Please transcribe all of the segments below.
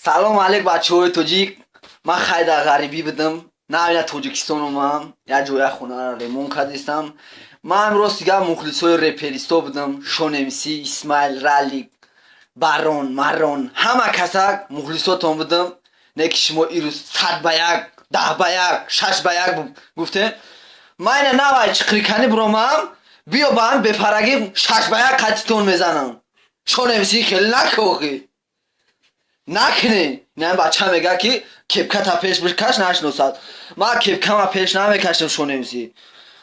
Салом алейк, бачаҳои тоҷик. Ман хай дар ғарибӣ будам, на Тоҷикистон омадам, як ҷоя хонаро ремонт кардистам. Ман рости гап мухлисои реперисто будам: Шонмс, Исмаил, Ралик, Барон, Марон, ҳама касак мухлисотон будам. Не ки шумо ирӯз 100 ба 1, 10 ба 1, 6 ба 1 гуфтем. Ман ина навай чиқриканӣ биромам, биё ба ҳам бепарагӣ 6 ба 1 қатитон мезанам. Шонмс, хеле накохӣ накунӣ. Не, бача мега, ки кепката пеш бикаш, нашиносад. Ман кепкама пеш намекашам. Шонмс,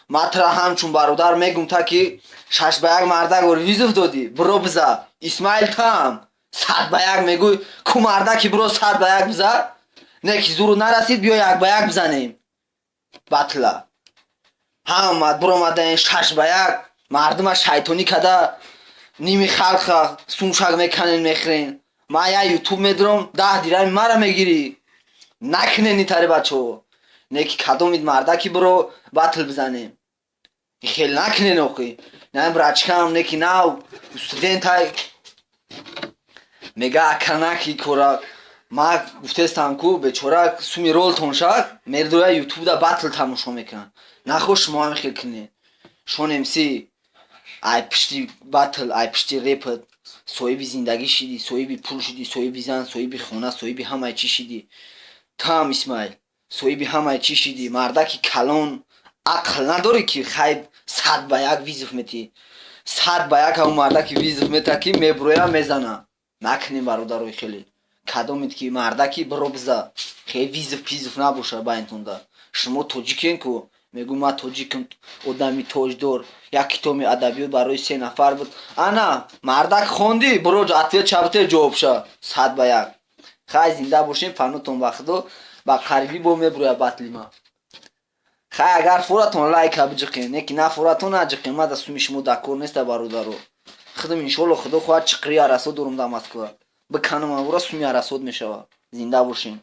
ман тра ҳамчун бародар мегум, та ки 6 ба 1 мардак вызов додӣ, биро биза. Исмаил, таам 100 ба 1 мегӯй ку, мардаки биро 100 ба 1 биза. Не ки зуру нарасид, биё 1 ба 1 бизанем батла. Ҳама биромадаен 6 ба 1, мардума шайтонӣ када, ними халқа сумшак меканен, мехӯрен. Ман як Ютуб медурам, 10 дирами мара мегирӣ. Накунен итари, бачаҳо. Не ки кадомид мардаки, биро батл бизанем. Хел накунен охи. На, брачкам, не ки нав студентай мега, ака, наки кора. Ма гуфтестам ку, бечора суми ролтон шак мердоя Ютубда батл тамошо мекунанд. Нахо шумо ҳам хел кунед. Шонмс, ай пишти батл, ай пишти репат соҳиби зиндагӣ шидӣ, соҳиби пул шидӣ, соҳиби зан, соҳиби хона, соҳиби ҳамаи чӣ шидӣ. Там Исмаил, соҳиби ҳамаи чӣ шидӣ. Мардаки калон, ақл надорӣ, ки хай 100 ба 1 вызов метӣ? 100 ба 1 ҳамун мардаки вызов мета, ки мебуроя, мезана. Накунем, бародарои, хеле. Кадомед ки мардаки, биро биза. Хеле вызов пизов набоша байнтонда. Шумо тоҷикен ку. Мегӯ, ман тоҷикам, одами тоҷдор. Як китоби адабиёт барои се нафар буд. Ана мардак хондӣ, биро ответ чабте, ҷавобша 100 ба 1. Хай, зинда бошем, панотон ба худо. Ба қарибӣ бо мебуроя батлима. Хай, агар фуратон, лайка биҷиқен, не ки на фуратон, наҷиқен. Ма да суми шумо дакор неста, бародаро. Худам, иншолло, худо хоҳад, чиқри арасо дорум дар Москва, биканам, авра суми арасод мешавад. Зинда бошем.